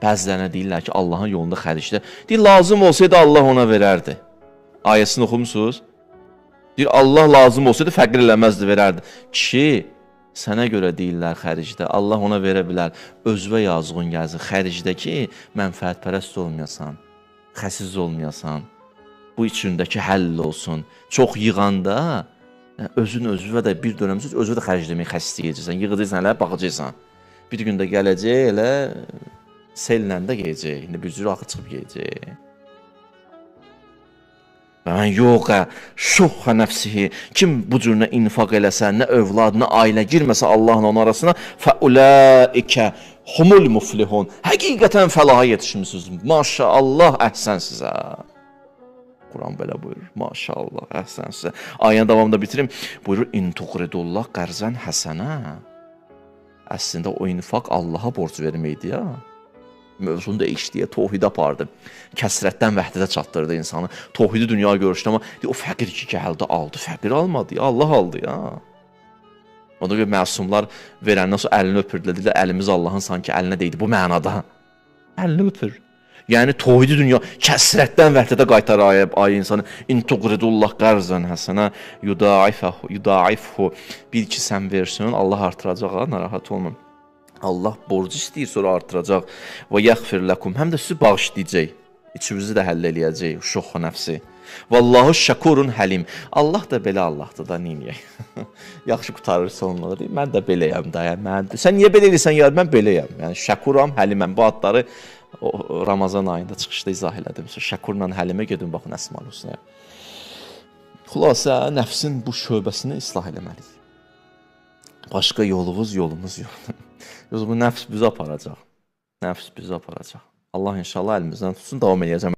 Bəzilərinə deyirlər ki, Allahın yolunda xərclə. Deyir, lazım olsaydı Allah ona verərdi. Ayəsini oxumusunuz? Deyir, Allah lazım olsaydı fəqir eləməzdi, verərdi. Kişi, sənə görə deyirlər xərcdə, Allah ona verə bilər. Özvə yazığın gəlsin. Xərcdəki mənfəətpərəst olmayasan, xəsiz olmayasan, bu içindəki həll olsun. Çox yığanda özün özvə də bir dönəmsiz özvə də xərcləməyi xəsislik edəcəksən, yığacaqsan, elə baxacaqsan. Bir gün də gələcək, elə sellə də gələcək. İndi bir cür axı çıxıb gələcək. Və mən yox, şuhha nəfsihi, kim bu cür nə infaq eləsə, nə övlad, nə ailə girməsə Allahın onun arasına, fəulaikə humul muflihun. Həqiqətən fəlaha yetişmişsiniz. Maşallah, əhsən sizə. Quran belə buyurur. Maşallah, əhsən sizə. Ayənin davamında bitirim. Buyurur, in tuqridullah qərzən həsənə. Əslində o infaq Allaha borc verməkdir ya. Mövzunu dəyişdiyə, tohidə apardı. Kəsrətdən vəhdətə çatdırdı insanı. Tohidi dünya görüşdü, amma o fəqir ki gəldi, aldı. Fəqir almadı ya, Allah aldı ya. Ona görə məsumlar verəndən sonra əlini öpürdülər. Dedilər, əlimiz Allahın sanki əlinə deydi. Bu mənada. Əlini öpür. Yəni tohidi dünya kəsrətdən vəhdətə qaytar ayə insanı. İn tuqridullah qərzən həsənə yudaifhu. Bil ki sən versin, Allah artıracaq, ha, narahat olma. Allah borcu istəyir, sonra artıracaq. Və yəğfir ləkum, həm də sizi bağışlayacaq. İçinizi də həll eləyəcək, şoxu nəfsi. Vallahu şəkurun həlim. Allah da belə Allahdır da, neyniyək? Yaxşı qurtarır sonluğu, deyir. Mən də beləyəm da. Yəni, sən niyə belə eləyirsən ya? Mən beləyəm. Yəni şəkuram, həliməm. Bu adları o, Ramazan ayında çıxışda izah elədim. Şəkurla həlimə gedin, baxın Əsma-ül Hüsnaya. Xülasə, nəfsin bu şöbəsini islah eləməliyik. Başqa yolumuz yoxdur. Yoxsa bu nəfs bizi aparacaq. Nəfs bizi aparacaq. Allah inşallah əlimizdən tutsun, davam eləyəcəm.